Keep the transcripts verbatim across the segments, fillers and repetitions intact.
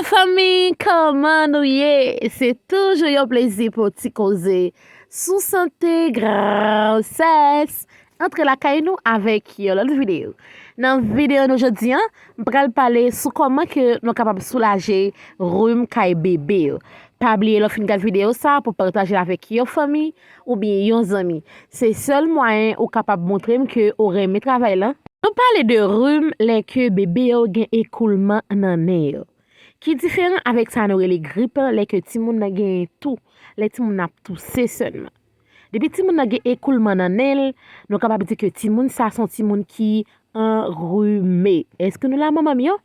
Fanmi, kòman nou ye? Se toujou yon plezi pou ti koze sou sante, gwosès, antre lakay nou avèk yon lòt videyo. Nan videyo nou jodi a, m pral pale sou kòman ke nou kapab soulaje rim kay bebe yo. Pa bliye lè w fin gad videyo sa pou pataje l avèk yon fanmi oubyen yon zanmi. Se sèl mwayen ou kapab montre m ke ou renmen travay lan. Nou pale de rim lè ke bebe yo gen ekoulman nan nen yo. Ki diferan avèk sa nou rele grip lè ke timoun nan genyen tou, lè timoun nan ap touse sèlman. Depi timoun nan gen ekoulman nan nen l, nou kapab di ke timoun sa se yon timoun ki anrime. Èske nou la, manman m yo?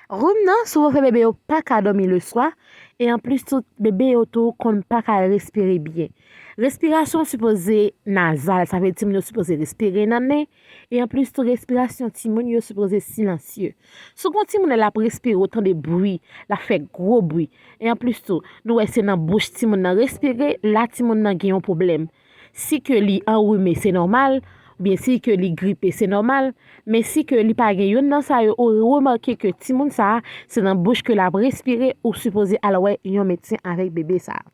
Rim nan souvan fè bebe yo pa ka dòmi leswa, e anplis tou, bebe yo tou konn pa ka respire byen. Respirasyon sipoze nazal, sa vle di timoun yo sipoze respire nan nen, e anplis tou, respirasyon timoun yo sipoze silansye. Si w gen yon timoun lè l ap respire, ou tande bri, l ap fè gwo bri. E anplis tou, nou wè se nan bouch timoun nan respire, la timoun nan gen yon pwoblèm. Si ke li anrime, se nòmal, oubyen si ke li gripe, se nòmal, men si ke li pa gen youn nan sa yo, ou remake ke timoun sa a, se nan bouch ke l ap respire, ou sipoze al wè yon medsen avèk bebe sa a.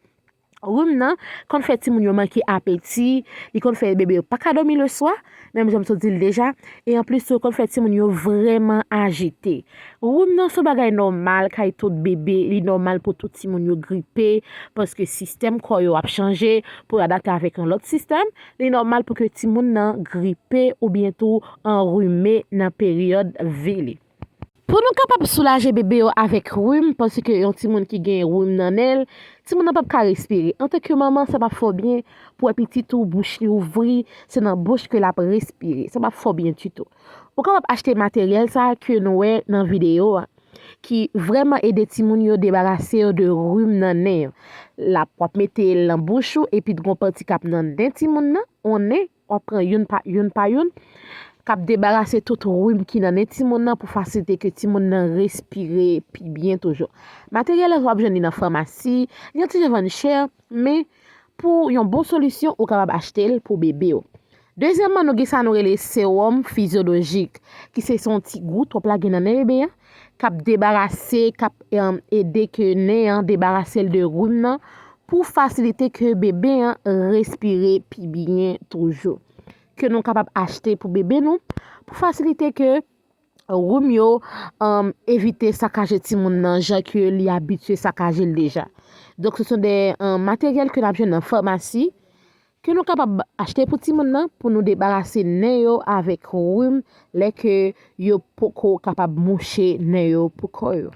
Rim nan konn fè timoun yo manke apeti, li konn fè bebe yo pa ka dòmi leswa, menm jan m sot di l deja, e anplis tou, konn fè timoun yo vrèman ajite. Rim nan se yon bagay nòmal kay tout bebe, li nòmal pou tout timoun yo gripe, paske sistèm kò yo ap chanje pou yo adapte avèk yon lòt sistèm, li nòmal pou ke timoun nan gripe oubyen tou anrime nan peryòd vi li. Pou nou kapab soulaje bebe yo avèk rim, paske yon timoun ki gen rim nan nen l, timoun nan p ap ka respire. Antanke manman, sa p ap fè w byen pou wè pitit ou bouch li ouvri, se nan bouch ke l ap respire. Sa p ap fè w byen ditou. Ou kapab achte materyèl sa a ke nou wè nan videyo a, ki vrèman ede timoun yo debarase yo de rim nan nen yo. L ap, w ap mete l nan bouch ou, epi t gon pati k ap nan nen timoun nan, yon nen, w ap pran youn pa youn pa youn, k ap debarase tout rim ki nan nen timoun nan pou fasilite ke timoun nan respire pi byen toujou. Materyèl la, w ap jwenn li nan famasi, li yon ti jan vann chè, men pou yon bon solisyon, ou kapab achte l pou bebe w. Dezyèmman, nou gen sa nou rele sewòm fizyolojik, ki se, se yon ti gout w ap lage nan nen bebe a, k ap debarase, k ap, em, ede ke nen an debarase l de rim nan, pou fasilite ke bebe an respire pi byen toujou. Ke nou kapab achte pou bebe nou, pou fasilite ke rim yo, em, evite sakaje timoun nan jan ke li abitye sakaje l deja. Donk, se son de, em, materyèl ke n ap jwenn nan famasi, ke nou kapab achte pou timoun nan, pou nou debarase nen yo avèk rim, lè ke yo poko kapab mouche nen yo pou kò yo.